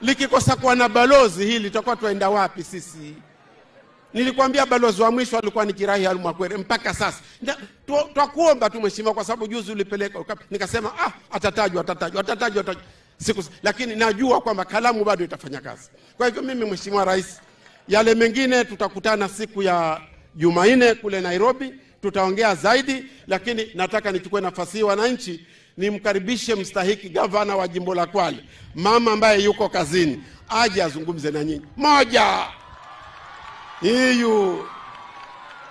Likikosa kuwa na balozi hili tutakuwa tuenda wapi sisi? Nilikwambia balozi wa mwisho alikuwa ni Kirahi Almakwere mpaka sasa. Twakuomba tu mheshimiwa, kwa sababu juzi ulipeleka nikasema atatajwa atatajwa atatajwa siku, lakini najua kwamba kalamu bado itafanya kazi. Kwa hivyo mimi mheshimiwa rais, yale mengine tutakutana siku ya Jumanne kule Nairobi, tutaongea zaidi, lakini nataka nichukue nafasi hii wananchi nimkaribishe mstahiki gavana wa jimbo la Kwale, mama ambaye yuko kazini, aje azungumze na nyinyi. Moja. Hiyu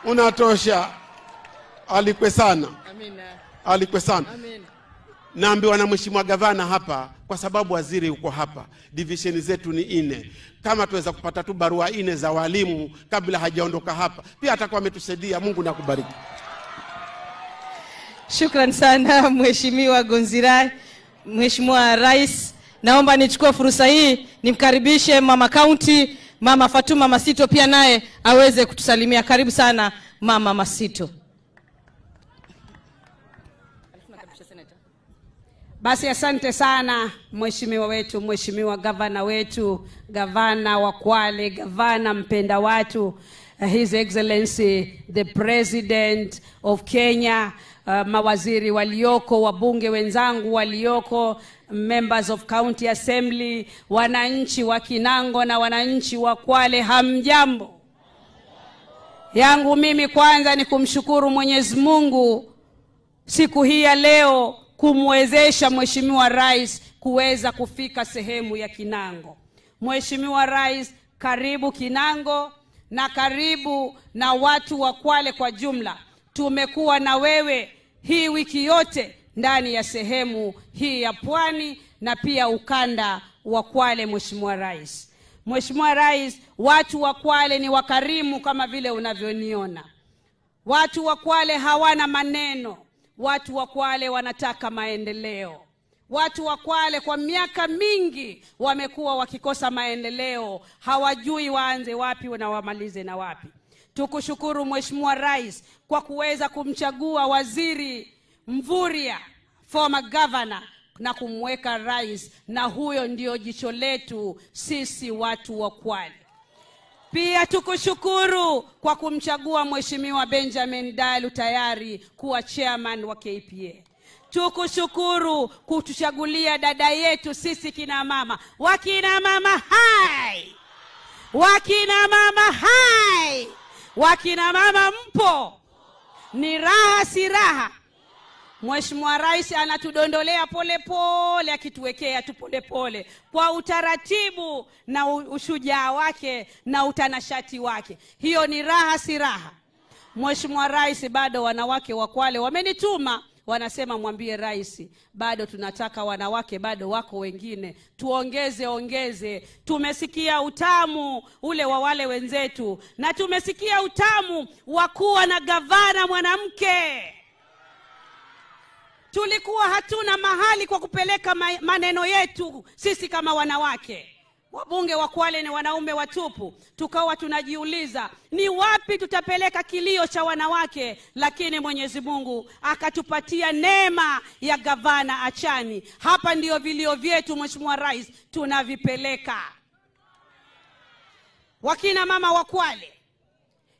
unatosha. Alikwe sana. Amina. Alikwe sana. Amina. Naambiwa na mheshimiwa gavana hapa, kwa sababu waziri yuko hapa, divisheni zetu ni 4. Kama tuweza kupata tu barua 4 za walimu kabla hajaondoka hapa, pia atakuwa ametusaidia. Mungu nakubariki. Shukran sana Mheshimiwa Gonzirai. Mheshimiwa Rais, naomba nichukue fursa hii nimkaribishe Mama County, Mama Fatuma Masito, pia naye aweze kutusalimia. Karibu sana Mama Masito. Basi asante sana mheshimiwa wetu, mheshimiwa gavana wetu, gavana wa Kwale, gavana mpenda watu, His Excellency the President of Kenya, mawaziri walioko, wabunge wenzangu walioko, members of County Assembly, wananchi wa Kinango na wananchi wa Kwale, hamjambo. Yangu mimi kwanza ni kumshukuru Mwenyezi Mungu siku hii ya leo kumwezesha Mheshimiwa Rais kuweza kufika sehemu ya Kinango. Mheshimiwa Rais, karibu Kinango na karibu na watu wa Kwale kwa jumla. Tumekuwa na wewe hii wiki yote ndani ya sehemu hii ya Pwani na pia ukanda wa Kwale. Mheshimiwa Rais, Mheshimiwa Rais, watu wa Kwale ni wakarimu kama vile unavyoniona. Watu wa Kwale hawana maneno. Watu wa Kwale wanataka maendeleo. Watu wa Kwale kwa miaka mingi wamekuwa wakikosa maendeleo, hawajui waanze wapi na wamalize na wapi. Tukushukuru Mheshimiwa Rais kwa kuweza kumchagua Waziri Mvurya, former governor, na kumweka rais, na huyo ndio jicho letu sisi watu wa Kwale. Pia tukushukuru kwa kumchagua Mheshimiwa Benjamin Dalu tayari kuwa chairman wa KPA. Tukushukuru kutuchagulia dada yetu sisi kina mama. Wakina mama hai! Wakina mama hai! Wakina mama mpo? Ni raha si raha? Mheshimiwa Rais anatudondolea pole pole, akituwekea tu pole pole kwa utaratibu na ushujaa wake na utanashati wake. Hiyo ni raha si raha? Mheshimiwa Rais, bado wanawake wa Kwale wamenituma, wanasema mwambie rais, bado tunataka wanawake, bado wako wengine, tuongeze ongeze. Tumesikia utamu ule wa wale wenzetu, na tumesikia utamu wa kuwa na gavana mwanamke. Tulikuwa hatuna mahali kwa kupeleka maneno yetu sisi kama wanawake. Wabunge wa Kwale ni wanaume watupu. Tukawa tunajiuliza ni wapi tutapeleka kilio cha wanawake, lakini Mwenyezi Mungu akatupatia neema ya gavana Achani. Hapa ndio vilio vyetu Mheshimiwa Rais tunavipeleka. Wakina mama wa Kwale,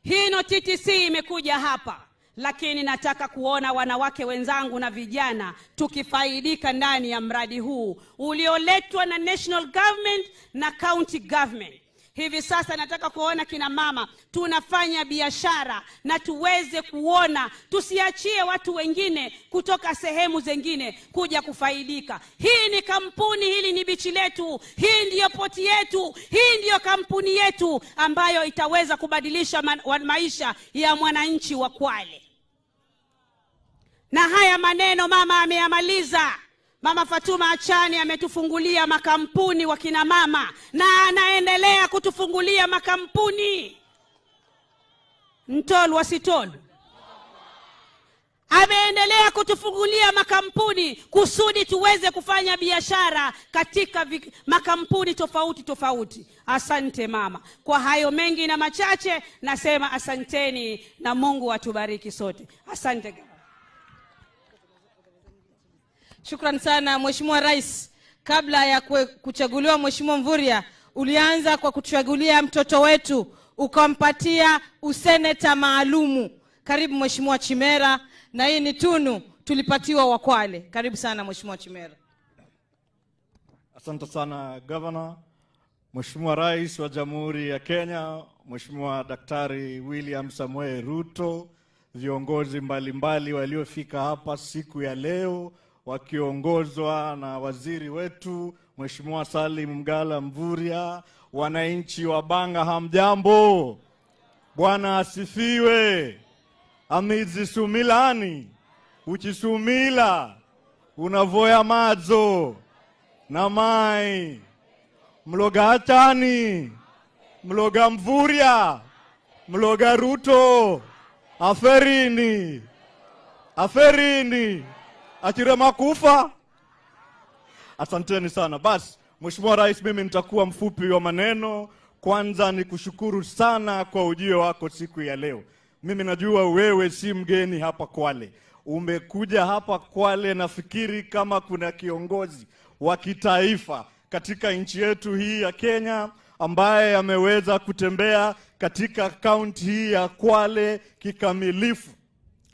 hino TTC imekuja hapa, lakini nataka kuona wanawake wenzangu na vijana tukifaidika ndani ya mradi huu ulioletwa na national government na county government. Hivi sasa nataka kuona kina mama tunafanya biashara na tuweze kuona, tusiachie watu wengine kutoka sehemu zingine kuja kufaidika. Hii ni kampuni, hili ni bichi letu, hii ndiyo poti yetu, hii ndiyo kampuni yetu ambayo itaweza kubadilisha maisha ya mwananchi wa Kwale. Na haya maneno mama ameyamaliza. Mama Fatuma Achani ametufungulia makampuni wakina mama, na anaendelea kutufungulia makampuni. Mtolu wasitolu. Ameendelea kutufungulia makampuni kusudi tuweze kufanya biashara katika makampuni tofauti tofauti. Asante mama. Kwa hayo mengi na machache nasema asanteni na Mungu atubariki sote. Asante. Shukran sana Mheshimiwa Rais. Kabla ya kuchaguliwa Mheshimiwa Mvurya, ulianza kwa kuchagulia mtoto wetu, ukampatia useneta maalumu. Karibu Mheshimiwa Chimera, na hii ni tunu tulipatiwa wa Kwale. Karibu sana Mheshimiwa Chimera. Asante sana Governor. Mheshimiwa Rais wa Jamhuri ya Kenya, Mheshimiwa Daktari William Samoei Ruto, viongozi mbalimbali waliofika hapa siku ya leo wakiongozwa na waziri wetu Mheshimiwa Salim Mgala Mvurya, wananchi wa Banga hamjambo. Bwana asifiwe. Amizi sumilani, uchisumila unavoya mazo na mai. Mloga Achani, mloga Mvurya, mloga Ruto, aferini, aferini, achirema kufa. Asanteni sana. Bas, Mheshimiwa Rais, mimi nitakuwa mfupi wa maneno. Kwanza ni kushukuru sana kwa ujio wako siku ya leo. Mimi najua wewe si mgeni hapa Kwale. Umekuja hapa Kwale, nafikiri kama kuna kiongozi wa kitaifa katika nchi yetu hii ya Kenya ambaye ameweza kutembea katika kaunti hii ya Kwale kikamilifu,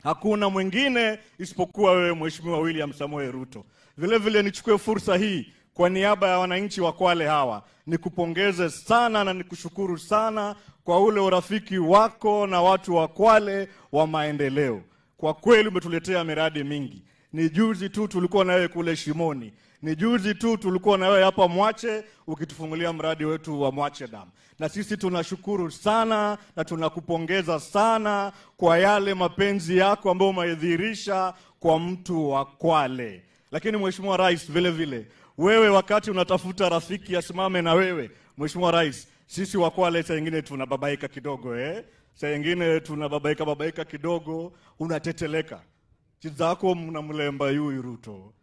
hakuna mwingine isipokuwa wewe Mheshimiwa William Samoei Ruto. Vile vile nichukue fursa hii kwa niaba ya wananchi wa Kwale hawa nikupongeze sana na nikushukuru sana kwa ule urafiki wako na watu wa Kwale wa maendeleo. Kwa kweli umetuletea miradi mingi. Ni juzi tu tulikuwa na wewe kule Shimoni. Ni juzi tu tulikuwa na wewe hapa Mwache ukitufungulia mradi wetu wa Mwache Dam. Na sisi tunashukuru sana na tunakupongeza sana kwa yale mapenzi yako ambayo umedhihirisha kwa mtu wa Kwale. Lakini Mheshimiwa Rais, vile vile wewe wakati unatafuta rafiki asimame na wewe, Mheshimiwa Rais, sisi wa Kwale saa nyingine tunababaika kidogo, Saa nyingine tunababaika kidogo, unateteleka. Chizako mnamlemba yuyu Ruto.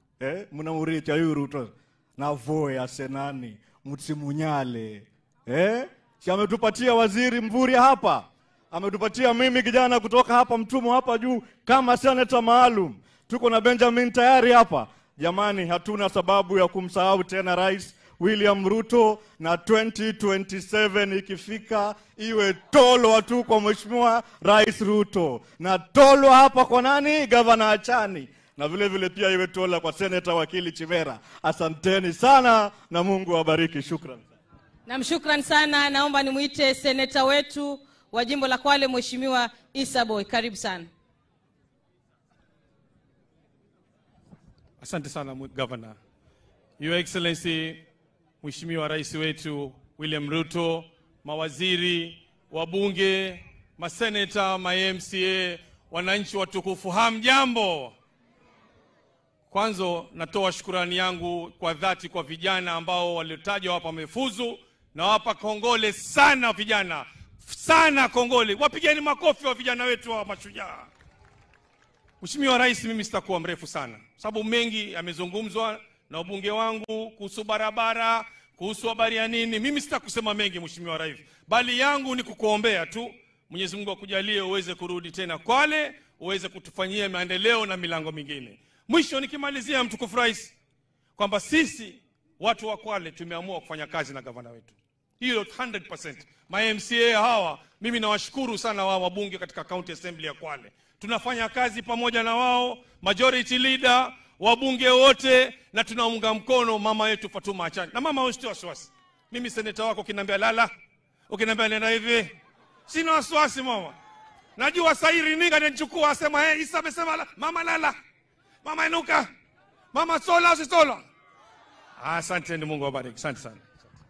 Mnamuricha yuyu Ruto. Na voya senani, mtsimunyale. Si ametupatia waziri Mvurya hapa. Ametupatia mimi kijana kutoka hapa Mtumo hapa juu kama seneta maalum. Tuko na Benjamin tayari hapa. Jamani, hatuna sababu ya kumsahau tena Rais William Ruto, na 2027 ikifika iwe tolwa tu kwa Mheshimiwa Rais Ruto. Na tolwa hapa kwa nani? Governor Achani. Na vile vile pia iwe tola kwa Senator Wakili Chimera. Asanteni sana na Mungu awabariki. Shukran. Na shukran sana. Naomba nimuite seneta wetu wa jimbo la Kwale Mheshimiwa Issa Boy. Karibu sana. Asante sana Governor. Your Excellency, Mheshimiwa Rais wetu William Ruto, mawaziri, wabunge, maseneta, ma MCA, wananchi watukufu, hamjambo. Kwanza natoa shukrani yangu kwa dhati kwa vijana ambao waliotajwa hapa wamefuzu, na wapa kongole sana vijana. Sana kongole. Wapigeni makofi wa vijana wetu wa mashujaa. Mheshimiwa Rais, mimi sitakuwa mrefu sana sababu mengi yamezungumzwa na wabunge wangu kuhusu barabara, kuhusu habari ya nini. Mimi sitakusema mengi Mheshimiwa Rais, bali yangu ni kukuombea tu Mwenyezi Mungu akujalie uweze kurudi tena Kwale, uweze kutufanyia maendeleo na milango mingine. Mwisho nikimalizia, mtukufu Rais, kwamba sisi watu wa Kwale tumeamua kufanya kazi na gavana wetu. Hiyo 100%. Ma MCA hawa mimi nawashukuru sana wao wabunge katika County Assembly ya Kwale. Tunafanya kazi pamoja na wao, majority leader, wabunge wote, na tunaunga mkono mama yetu Fatuma Achani. Na mama, usitie wasiwasi. Mimi seneta wako ukiniambia lala, ukiniambia nenda hivi, sina wasiwasi mama. Najua sairi ninga ananichukua asema hey, Issa amesema la, mama lala. Mama inuka. Mama sola usitola. Asante, Mungu awabariki. Asante sana.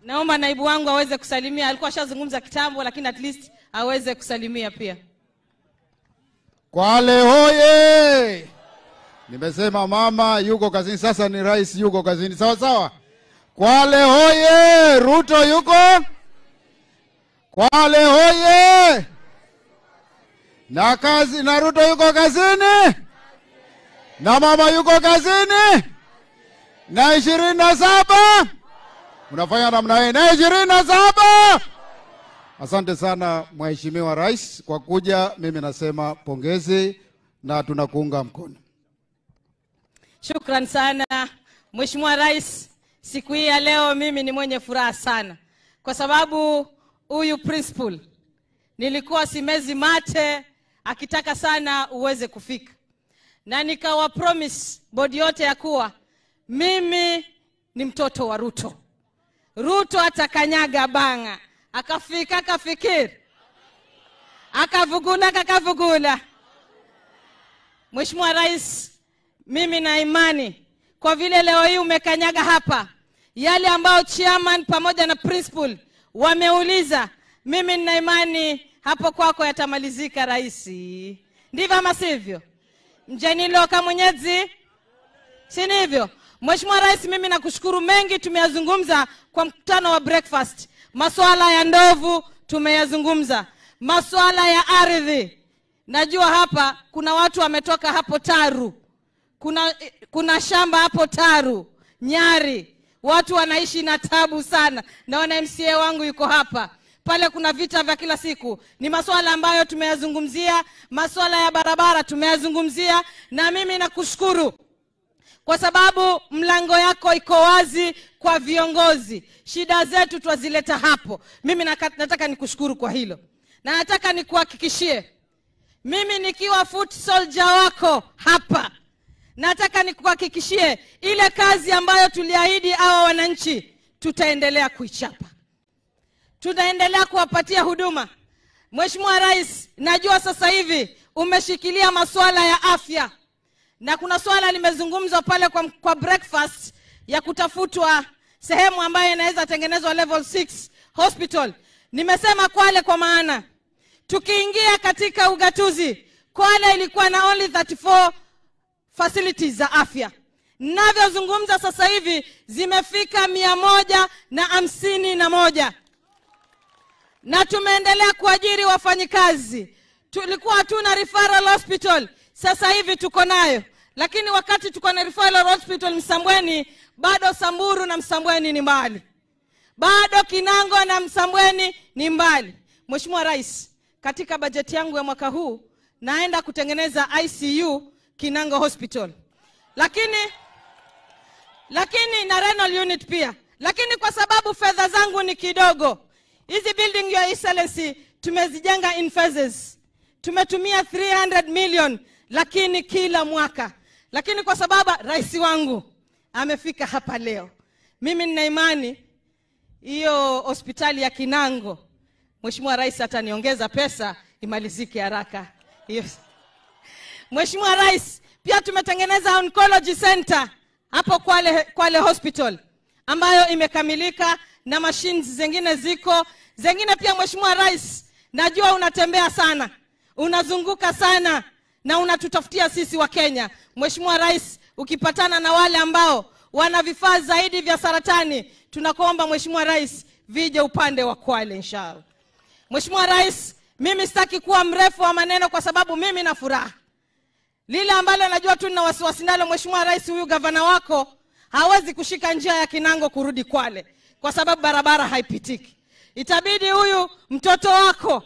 Naomba naibu wangu aweze kusalimia. Alikuwa ashazungumza kitambo, lakini at least aweze kusalimia pia. Kwale hoye! Nimesema mama yuko kazini, sasa ni rais yuko kazini. Sawa sawa. Kwale hoye! Ruto yuko? Kwale hoye! Na kazi na Ruto yuko kazini? Na mama yuko kazini? Na 27? Unafanya namna hii. Na 27? Asante sana Mheshimiwa Rais kwa kuja. Mimi nasema pongezi na tunakuunga mkono. Shukran sana Mheshimiwa Rais. Siku hii ya leo mimi ni mwenye furaha sana kwa sababu huyu principal nilikuwa simezi mate akitaka sana uweze kufika, na nikawa promise bodi yote ya kuwa mimi ni mtoto wa Ruto. Ruto atakanyaga banga, akafika akafikiri, akavugula akavugula. Mheshimiwa Rais, mimi na imani kwa vile leo hii umekanyaga hapa, yale ambao chairman pamoja na principal wameuliza, mimi nina imani hapo kwako yatamalizika, Rais. Ndivyo ama sivyo? Mjeniloka Mwenyezi, si ndivyo? Mheshimiwa Rais, mimi nakushukuru, mengi tumeyazungumza kwa mkutano wa breakfast. Masuala ya ndovu tumeyazungumza, masuala ya ardhi. Najua hapa kuna watu wametoka hapo Taru. Kuna shamba hapo Taru, Nyari. Watu wanaishi na tabu sana. Naona MCA wangu yuko hapa. Pale kuna vita vya kila siku. Ni masuala ambayo tumeyazungumzia, masuala ya barabara tumeyazungumzia, na mimi nakushukuru kwa sababu mlango yako iko wazi kwa viongozi. Shida zetu twazileta hapo. Mimi nataka nikushukuru kwa hilo. Na nataka nikuhakikishie, mimi nikiwa foot soldier wako hapa, nataka nikuhakikishie ile kazi ambayo tuliahidi hawa wananchi tutaendelea kuichapa. Tunaendelea kuwapatia huduma. Mheshimiwa Rais, najua sasa hivi umeshikilia masuala ya afya. Na kuna swala limezungumzwa pale kwa breakfast ya kutafutwa sehemu ambayo inaweza tengenezwa level 6 hospital. Nimesema Kwale kwa maana tukiingia katika ugatuzi, Kwale ilikuwa na only 34 facilities za afya. Ninavyozungumza sasa hivi zimefika 151. Na tumeendelea kuajiri wafanyikazi. Tulikuwa hatuna referral hospital, sasa hivi tuko nayo. Lakini wakati tuko na referral hospital Msambweni, bado Samburu na Msambweni ni mbali. Bado Kinango na Msambweni ni mbali. Mheshimiwa Rais, katika bajeti yangu ya mwaka huu naenda kutengeneza ICU Kinango Hospital. Lakini na renal unit pia. Lakini kwa sababu fedha zangu ni kidogo, hizi building, Your Excellency, tumezijenga in phases. Tumetumia 300 million lakini kila mwaka. Lakini kwa sababu rais wangu amefika hapa leo, mimi nina imani hiyo hospitali ya Kinango Mheshimiwa Rais ataniongeza pesa imalizike haraka. Yes. Mheshimiwa Rais, pia tumetengeneza oncology center hapo Kwale Hospital ambayo imekamilika na machines zingine ziko. Zingine pia Mheshimiwa Rais, najua unatembea sana, unazunguka sana na unatutafutia sisi wa Kenya. Mheshimiwa Rais, ukipatana na wale ambao wana vifaa zaidi vya saratani, tunakuomba Mheshimiwa Rais vije upande wa Kwale inshallah. Mheshimiwa Rais, mimi sitaki kuwa mrefu wa maneno kwa sababu mimi na furaha. Lile ambalo najua tu nina wasiwasi nalo Mheshimiwa Rais, huyu gavana wako hawezi kushika njia ya Kinango kurudi Kwale kwa sababu barabara haipitiki. Itabidi huyu mtoto wako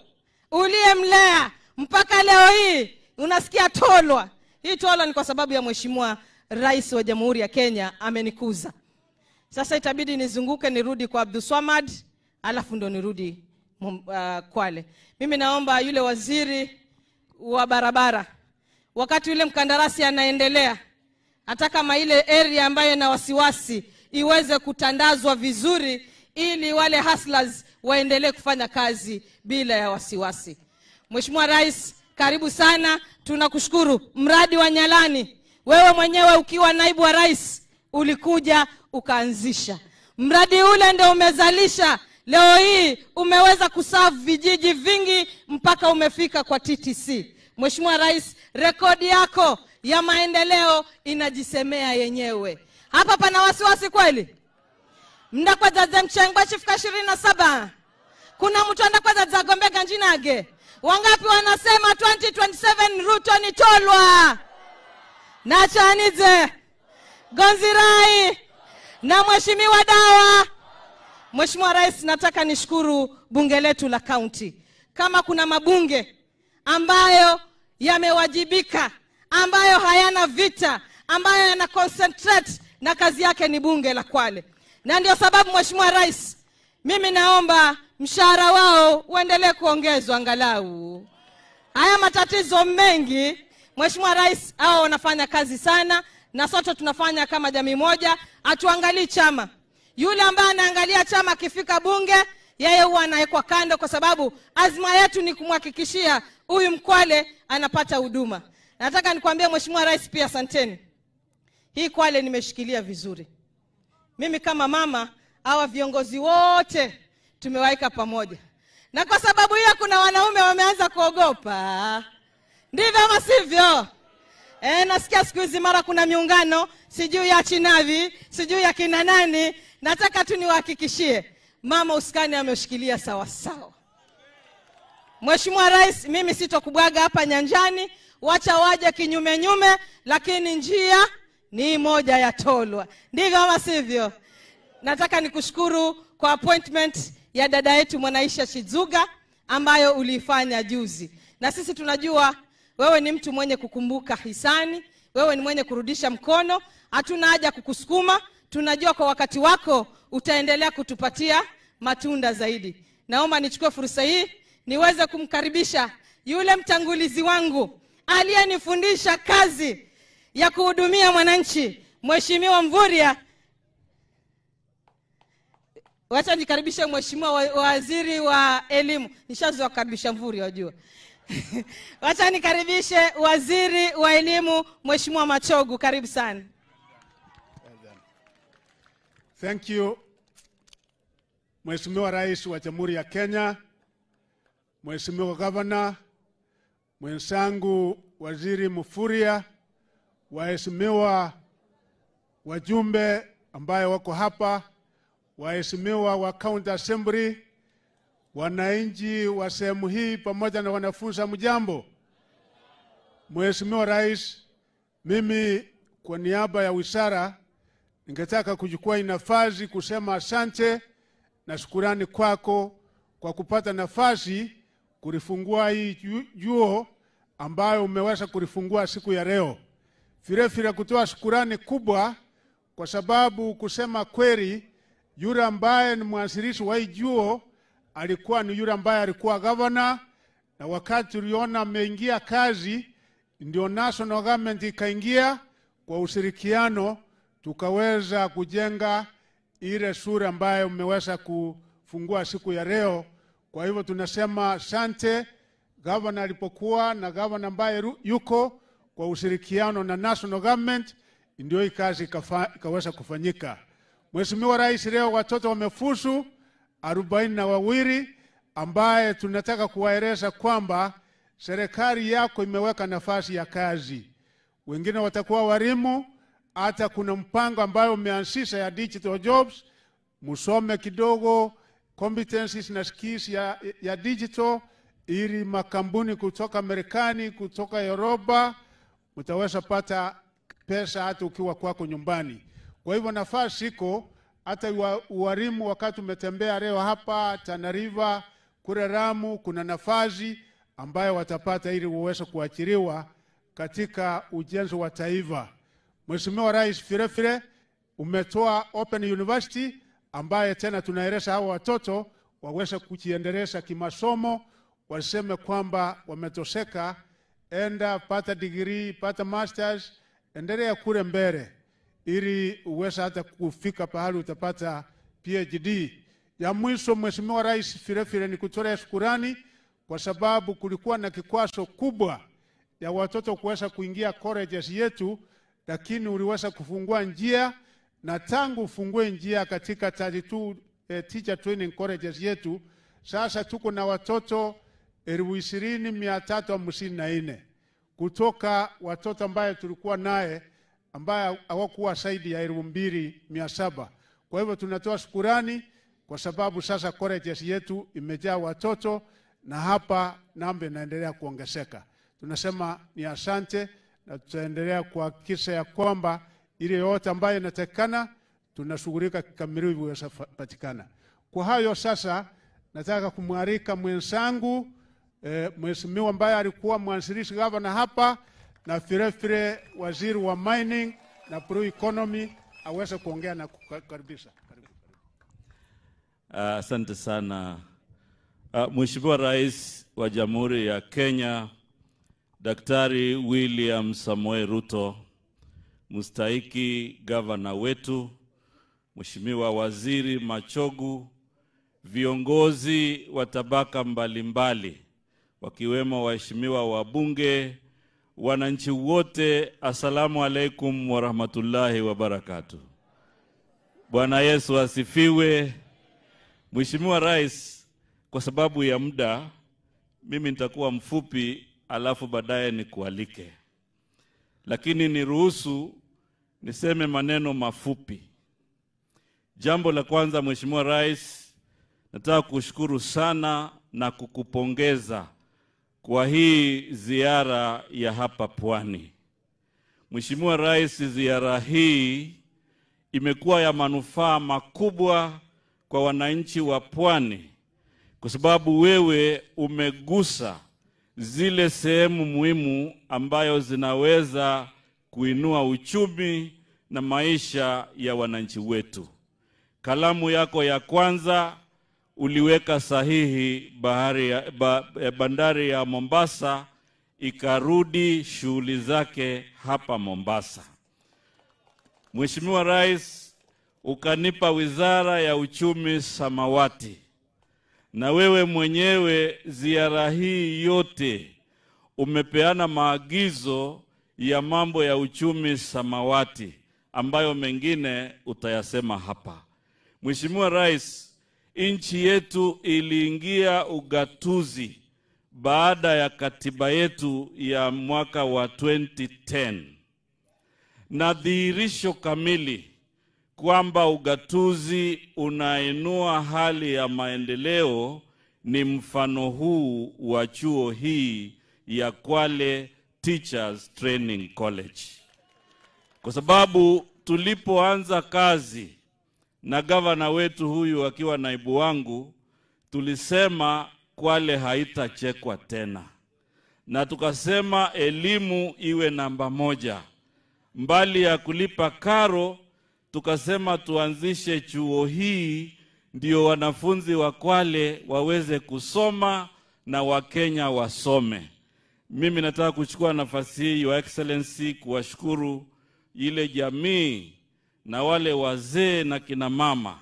uliyemlea mpaka leo hii unasikia tolwa. Hii tolwa ni kwa sababu ya Mheshimiwa Rais wa Jamhuri ya Kenya amenikuza. Sasa itabidi nizunguke nirudi kwa Abdulswamad alafu ndo nirudi Kwale. Mimi naomba yule waziri wa barabara, wakati yule mkandarasi anaendelea, hata kama ile area ambayo ina wasiwasi iweze kutandazwa vizuri ili wale hustlers waendelee kufanya kazi bila ya wasiwasi. Mheshimiwa Rais, karibu sana, tunakushukuru. Mradi wa Nyalani, wewe mwenyewe ukiwa naibu wa rais ulikuja ukaanzisha mradi ule, ndio umezalisha leo hii umeweza kuserve vijiji vingi mpaka umefika kwa TTC. Mheshimiwa Rais, rekodi yako ya maendeleo inajisemea yenyewe. Hapa pana wasiwasi kweli? Mndakwa mchangwa chifika 27. Kuna mtu andakwa za ganjinage. Wangapi wanasema 2027 Ruto ni tolwa? Na Chanize, Gonzirai na Mheshimiwa Dawa. Mheshimiwa Rais, nataka nishukuru bunge letu la county. Kama kuna mabunge ambayo yamewajibika, ambayo hayana vita, ambayo yana concentrate na kazi yake, ni bunge la Kwale. Na ndio sababu Mheshimiwa Rais, mimi naomba mshahara wao uendelee kuongezwa angalau. Haya matatizo mengi, Mheshimiwa Rais, hao wanafanya kazi sana na sote tunafanya kama jamii moja, hatuangalii chama. Yule ambaye anaangalia chama akifika bunge, yeye huwa anawekwa kando, kwa sababu azma yetu ni kumhakikishia huyu Mkwale anapata huduma. Nataka nikwambie Mheshimiwa Rais pia asanteni. Hii Kwale nimeshikilia vizuri. Mimi kama mama, hawa viongozi wote tumewaika pamoja. Na kwa sababu hiyo kuna wanaume wameanza kuogopa. Ndivyo ama sivyo? Nasikia siku hizi mara kuna miungano, sijui ya Chinavi, sijui ya kina nani. Nataka tu niwahakikishie, mama usukani ameshikilia sawa sawa. Mheshimiwa Rais, mimi sitokubwaga hapa nyanjani, wacha waje kinyume nyume, lakini njia ni moja ya Tolwa. Ndivyo ama sivyo? Nataka nikushukuru kwa appointment ya dada yetu Mwanaisha Shizuga ambayo uliifanya juzi. Na sisi tunajua wewe ni mtu mwenye kukumbuka hisani, wewe ni mwenye kurudisha mkono, hatuna haja kukusukuma, tunajua kwa wakati wako utaendelea kutupatia matunda zaidi. Naomba nichukue fursa hii niweze kumkaribisha yule mtangulizi wangu aliyenifundisha kazi ya kuhudumia mwananchi, Mheshimiwa Mvurya. Wacha nikaribishe Mheshimiwa Waziri wa Elimu. Nishazoea kukaribisha Mvurya, wajua. Wacha nikaribishe Waziri wa Elimu, Mheshimiwa Machogu. Karibu sana. Thank you, Mheshimiwa Rais wa Jamhuri ya Kenya, Mheshimiwa Governor, mwenzangu Waziri Mvurya, waheshimiwa wajumbe ambaye wako hapa, waheshimiwa wa County Assembly, wananchi wa sehemu hii pamoja na wanafunzi, mjambo. Mheshimiwa Rais, mimi kwa niaba ya wizara ningetaka kuchukua nafasi kusema asante na shukrani kwako kwa kupata nafasi kulifungua hii juo ambayo umeweza kulifungua siku ya leo. Vile vile kutoa shukrani kubwa kwa sababu kusema kweli yule ambaye ni mwanzilishi wa hii juo alikuwa ni yule ambaye alikuwa governor, na wakati tuliona ameingia kazi ndio national government ikaingia kwa ushirikiano, tukaweza kujenga ile sura ambayo umeweza kufungua siku ya leo. Kwa hivyo tunasema asante governor alipokuwa na governor ambaye yuko kwa ushirikiano na national government, ndio hii kazi ikaweza kufanyika. Mheshimiwa Rais, leo watoto wamefuzu 42 ambaye tunataka kuwaeleza kwamba serikali yako imeweka nafasi ya kazi. Wengine watakuwa walimu, hata kuna mpango ambayo umeanzisha ya digital jobs, musome kidogo competencies na skills ya digital ili makampuni kutoka Marekani, kutoka Europa mtaweza pata pesa hata ukiwa kwako nyumbani. Kwa hivyo nafasi iko, hata walimu wakati umetembea leo hapa Tana River, kule Ramu, kuna nafasi ambayo watapata ili uweze kuachiriwa katika ujenzi wa taifa. Mheshimiwa Rais, vile vile umetoa Open University ambaye tena tunaeleza hao watoto waweze kujiendeleza kimasomo, waseme kwamba wametoseka, enda pata degree, pata masters, endelea kule mbele ili uweze hata kufika pahali utapata PhD. Ya mwisho Mheshimiwa Rais, vile vile ni kutolea shukrani kwa sababu kulikuwa na kikwazo kubwa ya watoto kuweza kuingia colleges yetu, lakini uliweza kufungua njia, na tangu ufungue njia katika 32 teacher training colleges yetu, sasa tuko na watoto 20,354 kutoka watoto ambaye tulikuwa naye ambaye hawakuwa zaidi ya 2,700. Kwa hivyo tunatoa shukrani kwa sababu sasa colleges yetu imejaa watoto na hapa namba inaendelea kuongezeka. Tunasema ni asante na tutaendelea kuhakikisha ya kwamba ile yote ambayo inatakikana tunashughulika kikamilifu iweze kupatikana. Kwa hayo sasa nataka kumwalika mwenzangu mheshimiwa ambaye alikuwa mwanzilishi gavana hapa na vile vile waziri wa mining na blue economy aweze kuongea na kukaribisha. Karibu. Asante sana. Mheshimiwa Rais wa Jamhuri ya Kenya, Daktari William Samoei Ruto, mstahiki gavana wetu, Mheshimiwa Waziri Machogu, viongozi wa tabaka mbalimbali, wakiwemo waheshimiwa wabunge, wananchi wote, assalamu alaikum warahmatullahi wabarakatuh. Bwana Yesu asifiwe. Mheshimiwa Rais, kwa sababu ya muda, mimi nitakuwa mfupi alafu baadaye nikualike. Lakini niruhusu niseme maneno mafupi. Jambo la kwanza, Mheshimiwa Rais, nataka kushukuru sana na kukupongeza kwa hii ziara ya hapa Pwani. Mheshimiwa Rais, ziara hii imekuwa ya manufaa makubwa kwa wananchi wa Pwani, kwa sababu wewe umegusa zile sehemu muhimu ambayo zinaweza kuinua uchumi na maisha ya wananchi wetu. Kalamu yako ya kwanza uliweka sahihi bandari ya Mombasa ikarudi shughuli zake hapa Mombasa. Mheshimiwa Rais, ukanipa wizara ya uchumi samawati. Na wewe mwenyewe ziara hii yote umepeana maagizo ya mambo ya uchumi samawati ambayo mengine utayasema hapa. Mheshimiwa Rais, nchi yetu iliingia ugatuzi baada ya katiba yetu ya mwaka wa 2010. Na dhihirisho kamili kwamba ugatuzi unainua hali ya maendeleo ni mfano huu wa chuo hii ya Kwale Teachers Training College. Kwa sababu tulipoanza kazi na gavana wetu huyu akiwa naibu wangu, tulisema Kwale haitachekwa tena. Na tukasema elimu iwe namba moja. Mbali ya kulipa karo, tukasema tuanzishe chuo hii ndio wanafunzi wa Kwale waweze kusoma na Wakenya wasome. Mimi nataka kuchukua nafasi hii, Your Excellency, kuwashukuru ile jamii na wale wazee na kina mama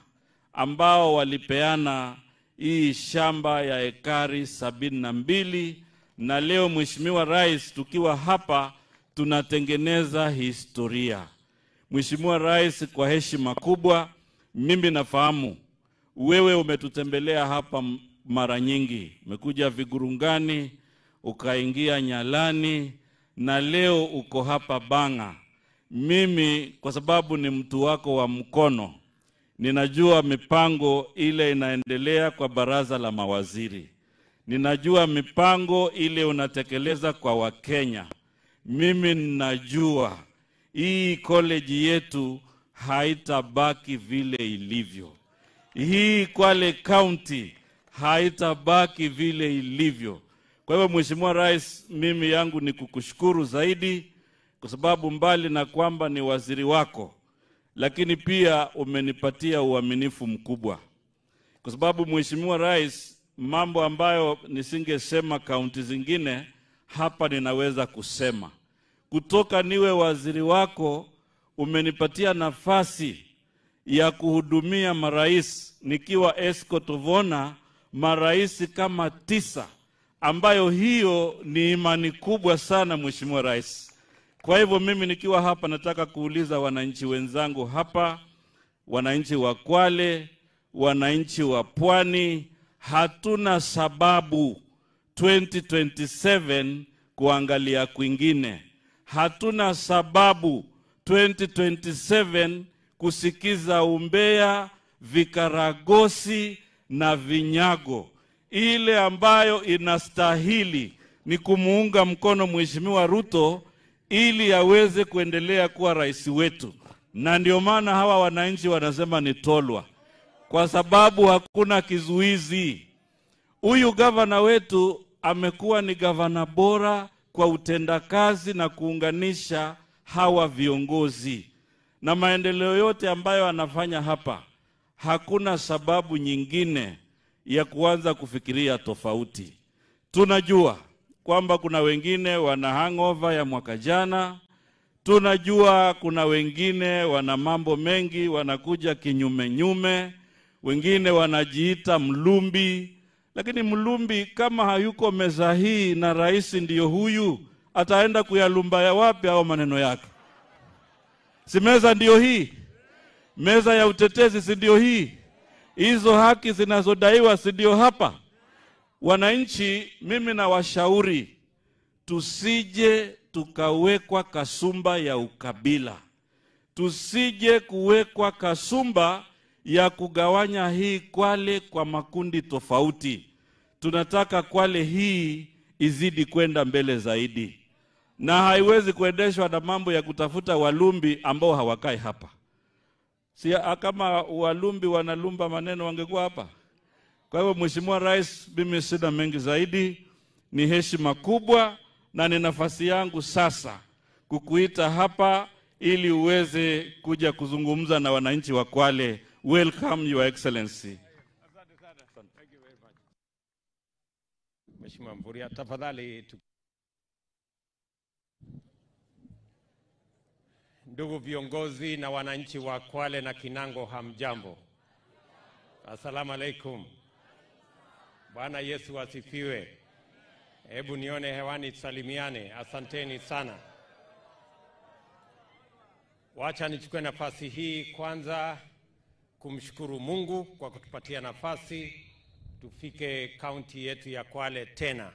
ambao walipeana hii shamba ya ekari 72, na leo Mheshimiwa Rais tukiwa hapa tunatengeneza historia. Mheshimiwa Rais, kwa heshima kubwa, mimi nafahamu wewe umetutembelea hapa mara nyingi. Umekuja Vigurungani, ukaingia Nyalani, na leo uko hapa Banga. Mimi kwa sababu ni mtu wako wa mkono, ninajua mipango ile inaendelea kwa baraza la mawaziri. Ninajua mipango ile unatekeleza kwa Wakenya. Mimi ninajua hii college yetu haitabaki vile ilivyo. Hii Kwale County haitabaki vile ilivyo. Kwa hivyo Mheshimiwa Rais, mimi yangu ni kukushukuru zaidi, kwa sababu mbali na kwamba ni waziri wako, lakini pia umenipatia uaminifu mkubwa. Kwa sababu Mheshimiwa Rais, mambo ambayo nisingesema kaunti zingine, hapa ninaweza kusema. Kutoka niwe waziri wako, umenipatia nafasi ya kuhudumia marais nikiwa escort of honor, marais kama 9, ambayo hiyo ni imani kubwa sana Mheshimiwa Rais. Kwa hivyo mimi nikiwa hapa nataka kuuliza wananchi wenzangu hapa, wananchi wa Kwale, wananchi wa Pwani, hatuna sababu 2027 kuangalia kwingine. Hatuna sababu 2027 kusikiza umbea, vikaragosi na vinyago. Ile ambayo inastahili ni kumuunga mkono Mheshimiwa Ruto ili aweze kuendelea kuwa rais wetu. Na ndio maana hawa wananchi wanasema ni tolwa, kwa sababu hakuna kizuizi. Huyu gavana wetu amekuwa ni gavana bora kwa utendakazi na kuunganisha hawa viongozi. Na maendeleo yote ambayo anafanya hapa, Hakuna sababu nyingine ya kuanza kufikiria tofauti. Tunajua kwamba kuna wengine wana hangover ya mwaka jana. Tunajua kuna wengine wana mambo mengi, wanakuja kinyume nyume. Wengine wanajiita mlumbi. Lakini mlumbi kama hayuko meza hii na rais ndiyo huyu, ataenda kuyalumba ya wapi au maneno yake? Si meza ndiyo hii? Meza ya utetezi si ndiyo hii? Hizo haki zinazodaiwa si ndio hapa? Wananchi, mimi nawashauri tusije tukawekwa kasumba ya ukabila. Tusije kuwekwa kasumba ya kugawanya hii Kwale kwa makundi tofauti. Tunataka Kwale hii izidi kwenda mbele zaidi. Na haiwezi kuendeshwa na mambo ya kutafuta walumbi ambao hawakai hapa. Si kama walumbi wanalumba maneno wangekuwa hapa. Kwa hivyo Mheshimiwa Rais, mimi sina mengi zaidi. Ni heshima kubwa na ni nafasi yangu sasa kukuita hapa ili uweze kuja kuzungumza na wananchi wa Kwale. Welcome, Your Excellency. Asante sana. Thank you very much. Mheshimiwa Mvurya, tafadhali. Ndugu viongozi na wananchi wa Kwale na Kinango, hamjambo. Asalamu alaikum. Bwana Yesu asifiwe. Hebu nione hewani tusalimiane. Asanteni sana. Wacha nichukue nafasi hii kwanza kumshukuru Mungu kwa kutupatia nafasi tufike kaunti yetu ya Kwale tena.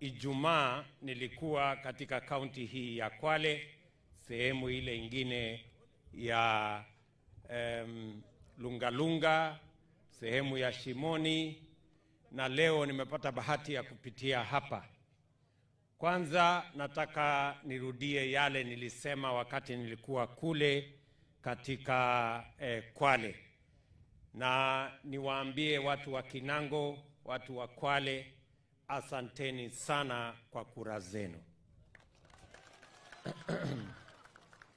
Ijumaa nilikuwa katika kaunti hii ya Kwale, sehemu ile ingine ya Lungalunga, sehemu ya Shimoni, na leo nimepata bahati ya kupitia hapa. Kwanza nataka nirudie yale nilisema wakati nilikuwa kule katika Kwale. Na niwaambie watu wa Kinango, watu wa Kwale, asanteni sana kwa kura zenu.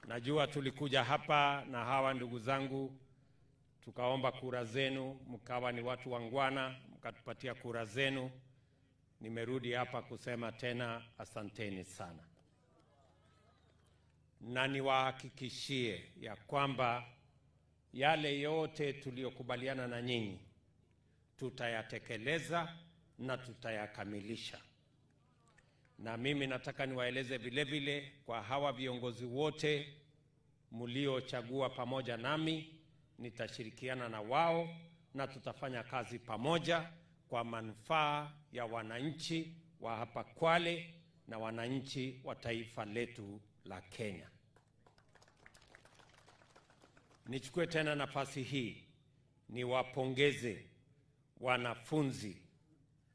Najua tulikuja hapa na hawa ndugu zangu, tukaomba kura zenu, mkawa ni watu wangwana, mkatupatia kura zenu. Nimerudi hapa kusema tena asanteni sana. Na niwahakikishie ya kwamba yale yote tuliyokubaliana na nyinyi tutayatekeleza na tutayakamilisha. Na mimi nataka niwaeleze vile vile kwa hawa viongozi wote mliochagua pamoja nami, nitashirikiana na wao na tutafanya kazi pamoja kwa manufaa ya wananchi wa hapa Kwale na wananchi wa taifa letu la Kenya. Nichukue tena nafasi hii niwapongeze wanafunzi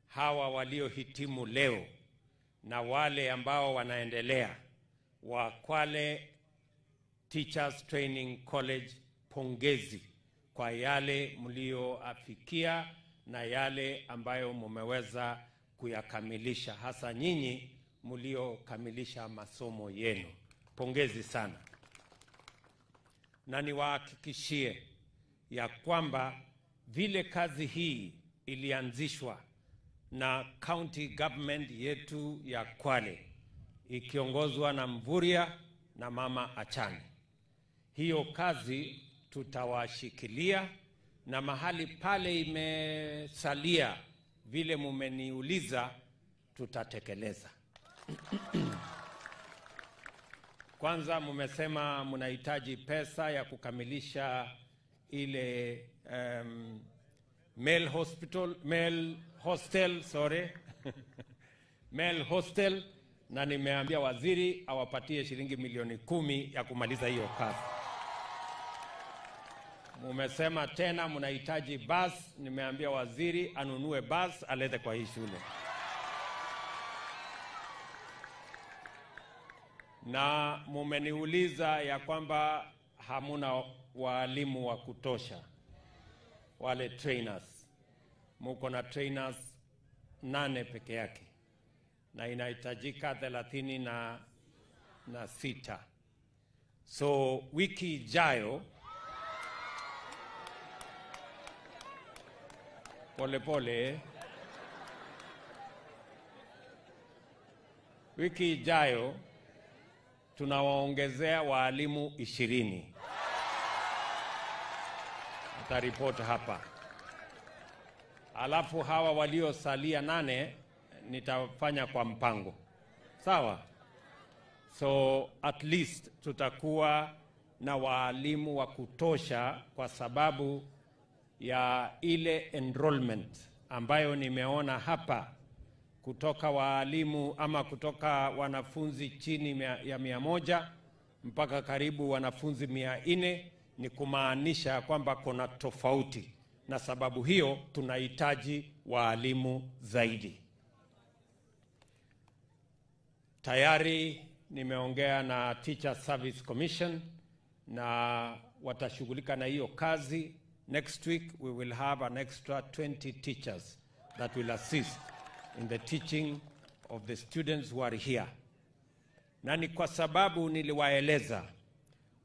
hawa waliohitimu leo na wale ambao wanaendelea wa Kwale Teachers Training College. Pongezi kwa yale mlioafikia na yale ambayo mmeweza kuyakamilisha, hasa nyinyi mliokamilisha masomo yenu. Pongezi sana. Na niwahakikishie ya kwamba vile kazi hii ilianzishwa na county government yetu ya Kwale ikiongozwa na Mvurya na Mama Achani, hiyo kazi tutawashikilia, na mahali pale imesalia vile mumeniuliza tutatekeleza. Kwanza mumesema mnahitaji pesa ya kukamilisha ile male hostel, na nimeambia waziri awapatie shilingi milioni 10 ya kumaliza hiyo kazi. Mumesema tena mnahitaji bus, nimeambia waziri anunue bus alete kwa hii shule. Na mumeniuliza ya kwamba hamuna walimu wa kutosha, wale trainers. Muko na trainers 8 peke yake na inahitajika 36. So wiki ijayo Pole pole. Wiki ijayo tunawaongezea waalimu 20. Ataripoti hapa. Alafu hawa waliosalia 8 nitafanya kwa mpango. Sawa? So at least tutakuwa na waalimu wa kutosha kwa sababu ya ile enrollment ambayo nimeona hapa kutoka waalimu ama kutoka wanafunzi chini ya 100 mpaka karibu wanafunzi 400, ni kumaanisha kwamba kuna tofauti, na sababu hiyo tunahitaji waalimu zaidi. Tayari nimeongea na Teacher Service Commission na watashughulika na hiyo kazi. Next week we will have an extra 20 teachers that will assist in the teaching of the students who are here. Na ni kwa sababu niliwaeleza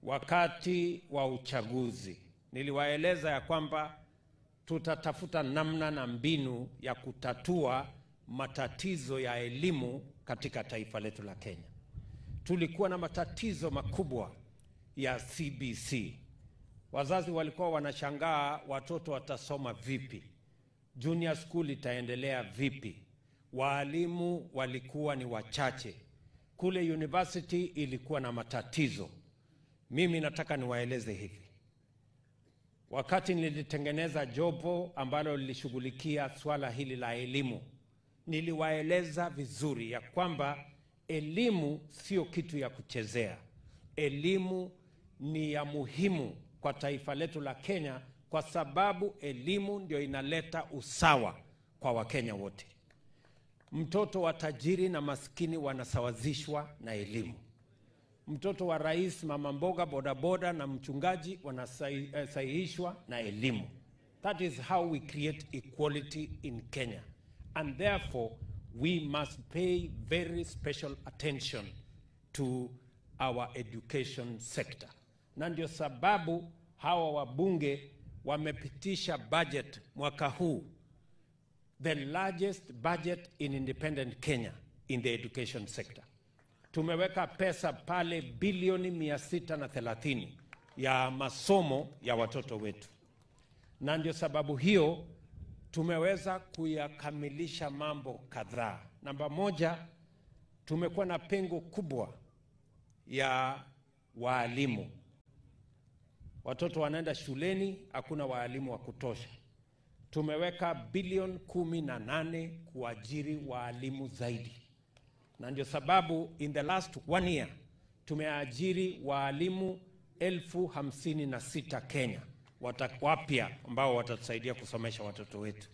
wakati wa uchaguzi, niliwaeleza ya kwamba tutatafuta namna na mbinu ya kutatua matatizo ya elimu katika taifa letu la Kenya. Tulikuwa na matatizo makubwa ya CBC. Wazazi walikuwa wanashangaa watoto watasoma vipi, junior school itaendelea vipi, waalimu walikuwa ni wachache, kule university ilikuwa na matatizo. Mimi nataka niwaeleze hivi. Wakati nilitengeneza jopo ambalo lilishughulikia swala hili la elimu, niliwaeleza vizuri ya kwamba elimu sio kitu ya kuchezea. Elimu ni ya muhimu kwa taifa letu la Kenya, kwa sababu elimu ndio inaleta usawa kwa Wakenya wote. Mtoto wa tajiri na maskini wanasawazishwa na elimu. Mtoto wa rais, mama mboga, bodaboda na mchungaji wanasahihishwa na elimu. That is how we create equality in Kenya. And therefore, we must pay very special attention to our education sector. Na ndio sababu hawa wabunge wamepitisha budget mwaka huu, the largest budget in independent Kenya in the education sector. Tumeweka pesa pale bilioni 630 ya masomo ya watoto wetu. Na ndio sababu hiyo tumeweza kuyakamilisha mambo kadhaa. Namba moja, tumekuwa na pengo kubwa ya walimu. Watoto wanaenda shuleni, hakuna walimu wa kutosha. Tumeweka bilioni 18 kuajiri walimu zaidi. Na ndio sababu in the last 1 year tumeajiri walimu 56,000 Kenya wapya ambao watatusaidia kusomesha watoto wetu.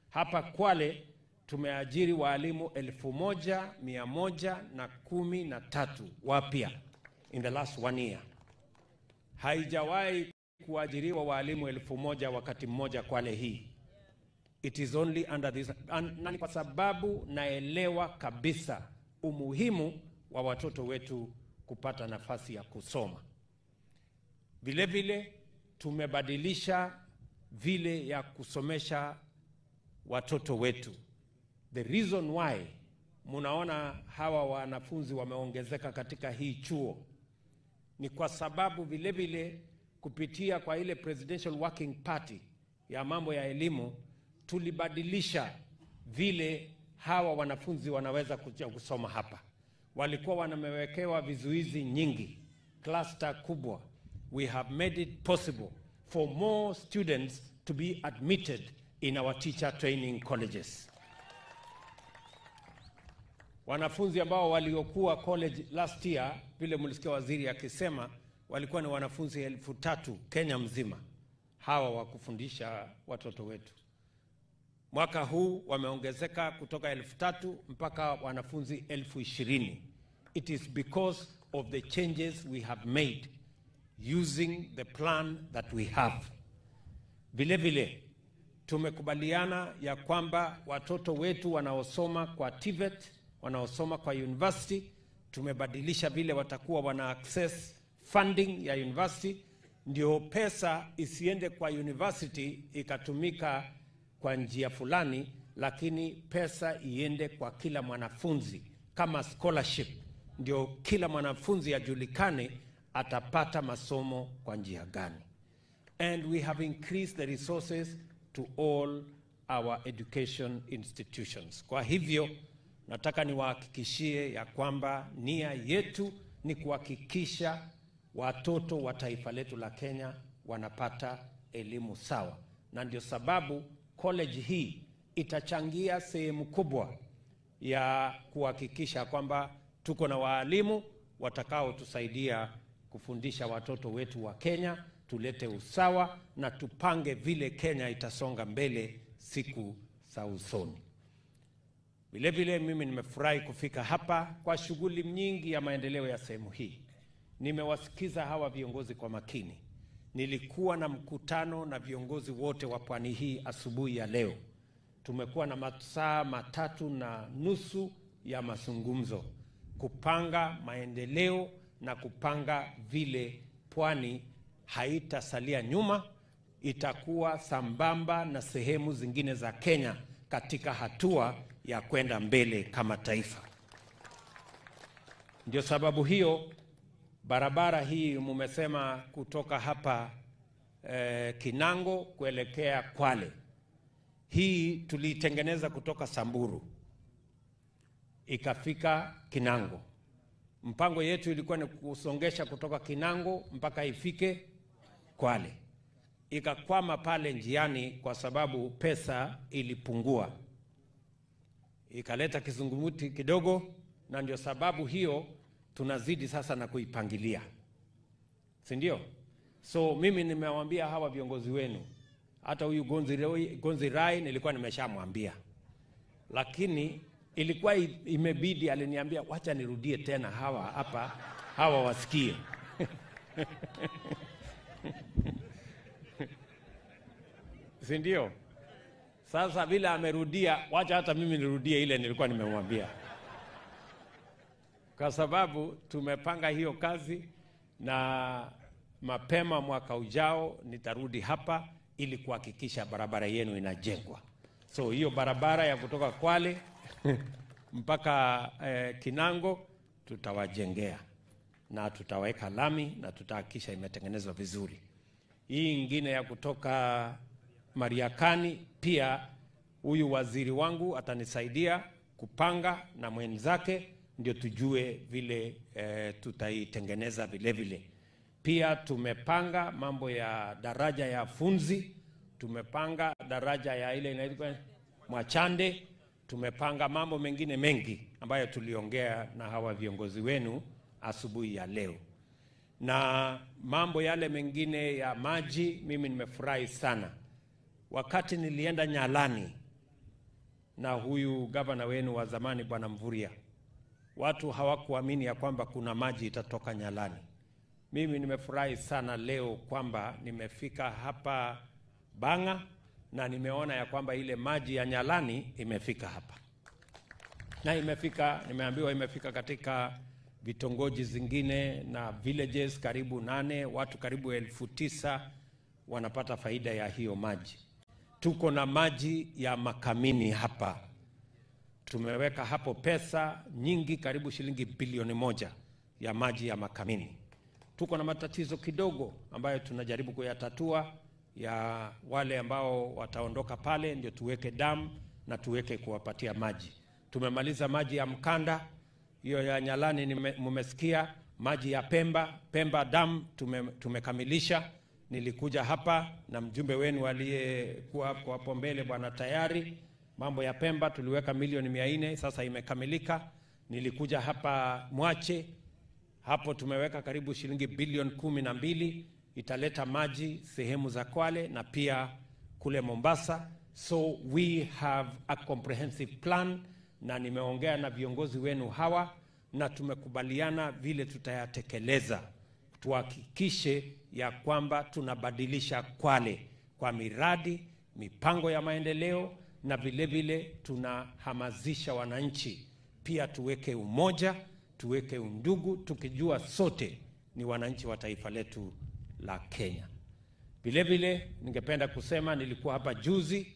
Hapa Kwale tumeajiri walimu 1,113 wapya in the last 1 year. Haijawahi kuajiriwa walimu 1,000 wakati mmoja Kwale hii. It is only under this, na kwa sababu naelewa kabisa umuhimu wa watoto wetu kupata nafasi ya kusoma. Vile vile tumebadilisha vile ya kusomesha watoto wetu. The reason why munaona hawa wanafunzi wameongezeka katika hii chuo ni kwa sababu vile vile kupitia kwa ile Presidential Working Party ya mambo ya elimu tulibadilisha vile hawa wanafunzi wanaweza kuja kusoma hapa. Walikuwa wanamewekewa vizuizi nyingi, cluster kubwa. We have made it possible for more students to be admitted in our teacher training colleges. Wanafunzi ambao waliokuwa college last year, vile mlisikia waziri akisema, walikuwa ni wanafunzi 3,000 Kenya mzima, hawa wa kufundisha watoto wetu. Mwaka huu wameongezeka kutoka 3,000 mpaka wanafunzi 20,000. It is because of the changes we have made using the plan that we have. Vile vile tumekubaliana ya kwamba watoto wetu wanaosoma kwa TVET, wanaosoma kwa university, tumebadilisha vile watakuwa wana access funding ya university, ndio pesa isiende kwa university ikatumika kwa njia fulani, lakini pesa iende kwa kila mwanafunzi kama scholarship, ndio kila mwanafunzi ajulikane atapata masomo kwa njia gani. And we have increased the resources to all our education institutions. Kwa hivyo nataka niwahakikishie ya kwamba nia yetu ni kuhakikisha watoto wa taifa letu la Kenya wanapata elimu sawa, na ndio sababu college hii itachangia sehemu kubwa ya kuhakikisha kwamba tuko na waalimu watakaotusaidia kufundisha watoto wetu wa Kenya, tulete usawa na tupange vile Kenya itasonga mbele siku za usoni. Vile vile mimi nimefurahi kufika hapa kwa shughuli nyingi ya maendeleo ya sehemu hii. Nimewasikiza hawa viongozi kwa makini. Nilikuwa na mkutano na viongozi wote wa pwani hii asubuhi ya leo. Tumekuwa na masaa 3.5 ya mazungumzo kupanga maendeleo na kupanga vile pwani haitasalia nyuma, itakuwa sambamba na sehemu zingine za Kenya katika hatua ya kwenda mbele kama taifa. Ndio sababu hiyo barabara hii mumesema kutoka hapa Kinango kuelekea Kwale, hii tuliitengeneza kutoka Samburu ikafika Kinango. Mpango yetu ilikuwa ni kusongesha kutoka Kinango mpaka ifike Kwale. Ikakwama pale njiani kwa sababu pesa ilipungua, ikaleta kizungumuti kidogo, na ndio sababu hiyo tunazidi sasa na kuipangilia, si ndio? So mimi nimewaambia hawa viongozi wenu, hata huyu Gonzi Rai nilikuwa nimeshamwambia, lakini ilikuwa imebidi, aliniambia wacha nirudie tena hawa hapa, hawa wasikie. Si ndio? Sasa vile amerudia, wacha hata mimi nirudie ile nilikuwa nimemwambia, kwa sababu tumepanga hiyo kazi, na mapema mwaka ujao nitarudi hapa ili kuhakikisha barabara yenu inajengwa. So hiyo barabara ya kutoka Kwale mpaka Kinango tutawajengea na tutaweka lami na tutahakikisha imetengenezwa vizuri. Hii ingine ya kutoka Mariakani pia huyu waziri wangu atanisaidia kupanga na mwenzake, ndio tujue vile tutaitengeneza vile vile. Pia tumepanga mambo ya daraja ya Funzi, tumepanga daraja ya ile inaitwa Mwachande, tumepanga mambo mengine mengi ambayo tuliongea na hawa viongozi wenu asubuhi ya leo. Na mambo yale mengine ya maji, mimi nimefurahi sana. Wakati nilienda Nyalani na huyu gavana wenu wa zamani Bwana Mvurya, watu hawakuamini ya kwamba kuna maji itatoka Nyalani. Mimi nimefurahi sana leo kwamba nimefika hapa Banga na nimeona ya kwamba ile maji ya Nyalani imefika hapa. Na imefika, nimeambiwa imefika katika vitongoji zingine na villages karibu 8, watu karibu 9,000 wanapata faida ya hiyo maji. Tuko na maji ya Makamini hapa. Tumeweka hapo pesa nyingi, karibu shilingi bilioni 1 ya maji ya Makamini. Tuko na matatizo kidogo ambayo tunajaribu kuyatatua ya wale ambao wataondoka pale, ndio tuweke damu na tuweke kuwapatia maji. Tumemaliza maji ya Mkanda, hiyo ya Nyalani mmesikia, maji ya Pemba, Pemba dam tumekamilisha. Nilikuja hapa na mjumbe wenu aliyekuwa hapo mbele Bwana Tayari. Mambo ya Pemba tuliweka milioni 400, sasa imekamilika. Nilikuja hapa Mwache, hapo tumeweka karibu shilingi bilioni 12, italeta maji sehemu za Kwale na pia kule Mombasa. So we have a comprehensive plan, na nimeongea na viongozi wenu hawa na tumekubaliana vile tutayatekeleza. Tuhakikishe ya kwamba tunabadilisha Kwale kwa miradi, mipango ya maendeleo, na vile vile tunahamasisha wananchi pia tuweke umoja, tuweke undugu, tukijua sote ni wananchi wa taifa letu la Kenya. Vile vile ningependa kusema nilikuwa hapa juzi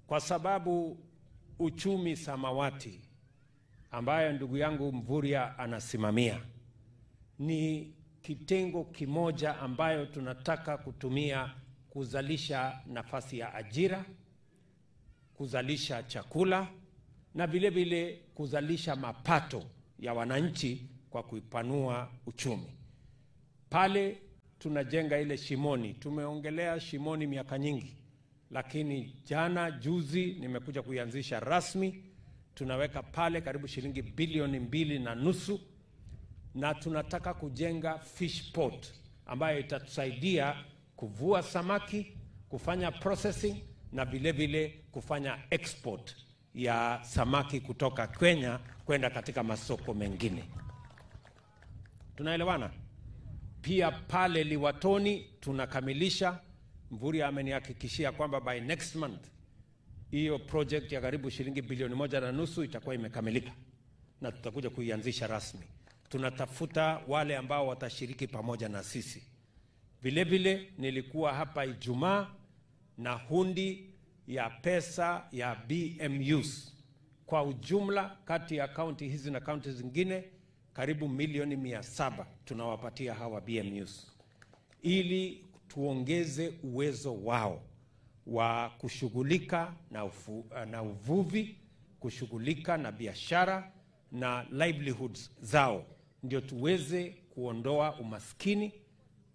Kwa sababu uchumi samawati ambayo ndugu yangu Mvurya anasimamia ni kitengo kimoja ambayo tunataka kutumia kuzalisha nafasi ya ajira, kuzalisha chakula na vile vile kuzalisha mapato ya wananchi kwa kuipanua uchumi. Pale tunajenga ile Shimoni. Tumeongelea Shimoni miaka nyingi, lakini jana juzi nimekuja kuianzisha rasmi. Tunaweka pale karibu shilingi bilioni 2.5, na tunataka kujenga fish port ambayo itatusaidia kuvua samaki, kufanya processing na vile vile kufanya export ya samaki kutoka Kenya kwenda katika masoko mengine. Tunaelewana? Pia pale Liwatoni tunakamilisha. Mvurya amenihakikishia kwamba by next month hiyo project ya karibu shilingi bilioni 1.5 itakuwa imekamilika na tutakuja kuianzisha rasmi. Tunatafuta wale ambao watashiriki pamoja na sisi. Vile vile nilikuwa hapa Ijumaa na hundi ya pesa ya BMUs kwa ujumla kati ya kaunti hizi na kaunti zingine karibu milioni 700 tunawapatia hawa BMUs ili tuongeze uwezo wao wa kushughulika na uvuvi, kushughulika na biashara na livelihoods zao, ndio tuweze kuondoa umaskini,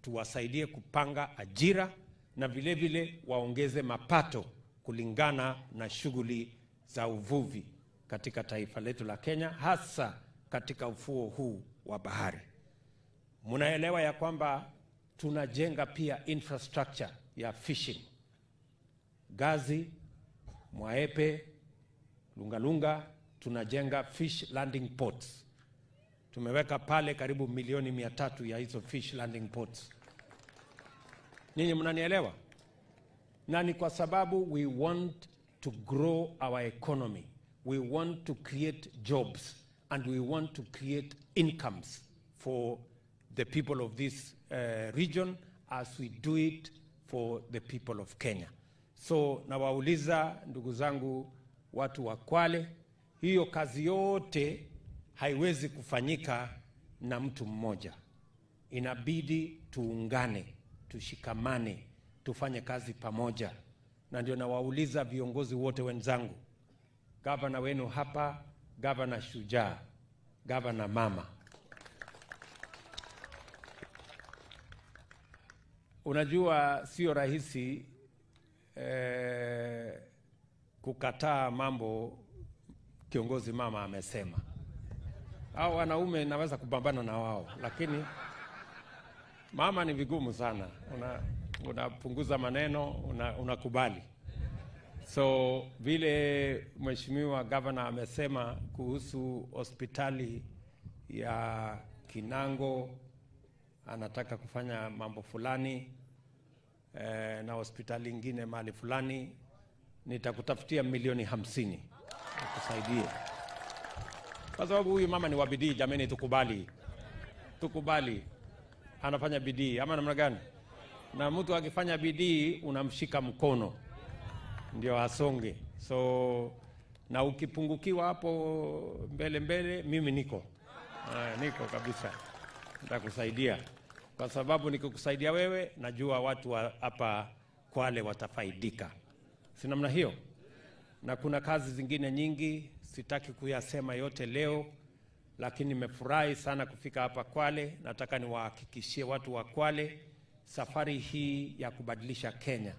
tuwasaidie kupanga ajira na vile vile waongeze mapato kulingana na shughuli za uvuvi katika taifa letu la Kenya, hasa katika ufuo huu wa bahari. Mnaelewa ya kwamba tunajenga pia infrastructure ya fishing. Gazi, Mwaepe, Lungalunga, tunajenga fish landing ports. Tumeweka pale karibu milioni 300 ya hizo fish landing ports. Ninyi mnanielewa? Na ni kwa sababu we want to grow our economy. We want to create jobs and we want to create incomes for the people of this region as we do it for the people of Kenya. So nawauliza ndugu zangu watu wa Kwale, hiyo kazi yote haiwezi kufanyika na mtu mmoja. Inabidi tuungane, tushikamane, tufanye kazi pamoja. Na ndio nawauliza viongozi wote wenzangu, gavana wenu hapa, gavana shujaa, gavana mama. Unajua sio rahisi kukataa mambo kiongozi mama amesema. Hao wanaume naweza kupambana na wao, lakini mama ni vigumu sana. Unapunguza maneno, unakubali. So vile mheshimiwa governor amesema kuhusu hospitali ya Kinango, anataka kufanya mambo fulani na hospitali nyingine mahali fulani, nitakutafutia milioni 50 nikusaidie. Kwa sababu huyu mama ni wa bidii, jameni, tukubali. Tukubali. Anafanya bidii ama namna gani? Na mtu akifanya bidii unamshika mkono ndio asonge. So na ukipungukiwa hapo mbele mbele, mimi niko. Niko kabisa. Nitakusaidia. Kwa sababu nikikusaidia wewe, najua watu hapa Kwale watafaidika. Si namna hiyo? Na kuna kazi zingine nyingi, sitaki kuyasema yote leo, lakini nimefurahi sana kufika hapa Kwale. Nataka niwahakikishie watu wa Kwale, safari hii ya kubadilisha Kenya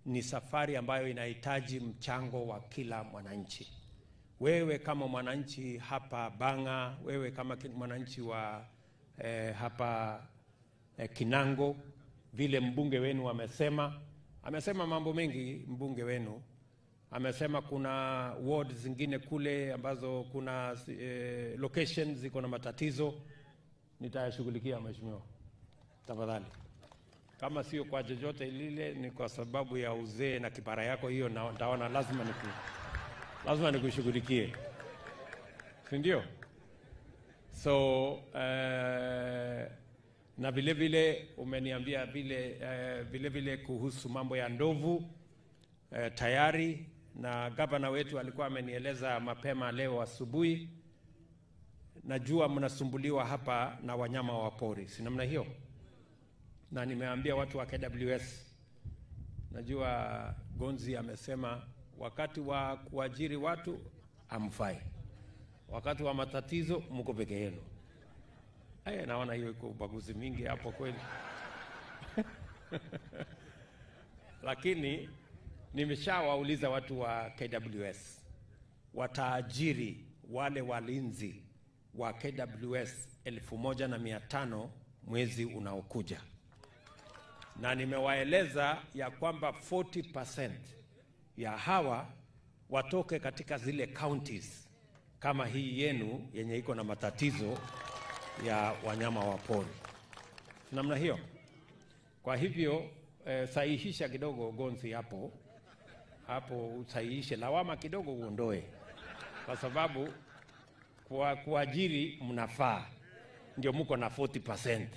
ni safari ambayo inahitaji mchango wa kila mwananchi. Wewe kama mwananchi hapa Banga, wewe kama mwananchi wa hapa Kinango, vile mbunge wenu amesema, amesema mambo mengi mbunge wenu. Amesema kuna ward zingine kule ambazo kuna locations ziko na matatizo. Nitayashughulikia mheshimiwa, tafadhali. Kama sio kwa chochote lile, ni kwa sababu ya uzee na kipara yako hiyo, na nitaona lazima nikushughulikie. Si ndio? So na vile vile umeniambia vile vile kuhusu mambo ya ndovu. Tayari Na gavana wetu alikuwa amenieleza mapema leo asubuhi. Najua mnasumbuliwa hapa na wanyama wa pori, si namna hiyo? Na nimeambia watu wa KWS, najua Gonzi amesema wakati wa kuajiri watu amfai, wakati wa matatizo mko peke yenu. Aya, naona hiyo iko ubaguzi mingi hapo kweli. Lakini nimeshawauliza watu wa KWS, wataajiri wale walinzi wa KWS 1,500 mwezi unaokuja. Na nimewaeleza ya kwamba 40% ya hawa watoke katika zile counties kama hii yenu yenye iko na matatizo ya wanyama wa pori. Namna hiyo. Kwa hivyo sahihisha kidogo Gonzi hapo. Hapo usahihishe lawama kidogo uondoe. Kwa sababu kwa kuajiri mnafaa. Ndio mko na 40%.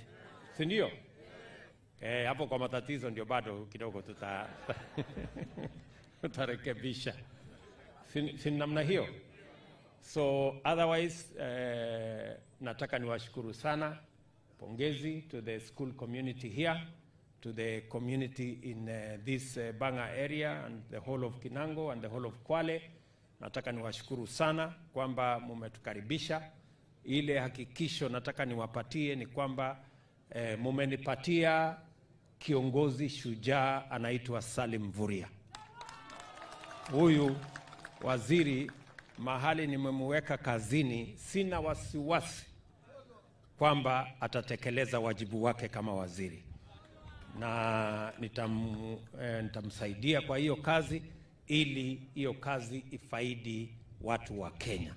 Si ndio? Hapo kwa matatizo ndio bado kidogo tutarekebisha. Si namna hiyo. So otherwise nataka niwashukuru sana. Pongezi to the school community here, to the community in this Banga area and the whole of Kinango and the whole of Kwale. Nataka niwashukuru sana kwamba mmetukaribisha. Ile hakikisho nataka niwapatie ni kwamba mumenipatia kiongozi shujaa anaitwa Salim Mvurya. Huyu waziri mahali nimemuweka kazini, sina wasiwasi kwamba atatekeleza wajibu wake kama waziri. Na nitamsaidia kwa hiyo kazi ili hiyo kazi ifaidi watu wa Kenya.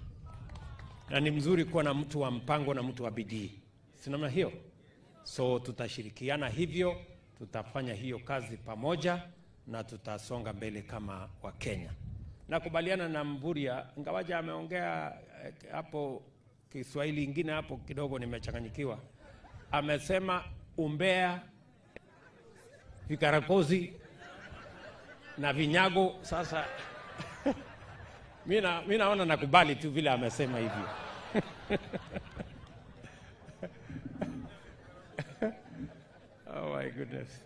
Na ni mzuri kuwa na mtu wa mpango na mtu wa bidii. Si namna hiyo? So tutashirikiana hivyo, tutafanya hiyo kazi pamoja na tutasonga mbele kama wa Kenya. Nakubaliana na Mvurya, ingawaje ameongea hapo Kiswahili ingine hapo kidogo nimechanganyikiwa. Amesema umbea, vikarakozi na vinyago. Sasa mimi naona nakubali tu vile amesema hivyo. Oh my goodness.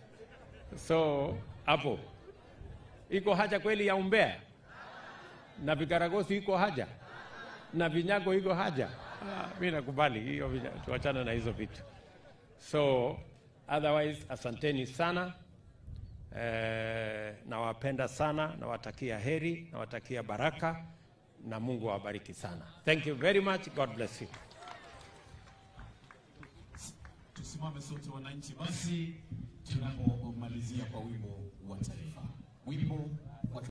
So hapo iko haja kweli ya umbea? Na vikaragosi iko haja? Na vinyago iko haja? Mimi nakubali hiyo, tuachane na hizo vitu. So otherwise asanteni sana. Nawapenda sana, nawatakia heri, nawatakia baraka na Mungu awabariki sana. Thank you very much. God bless you. Tusimame sote wananchi basi tunapomalizia kwa wimbo wa taifa. Wimbo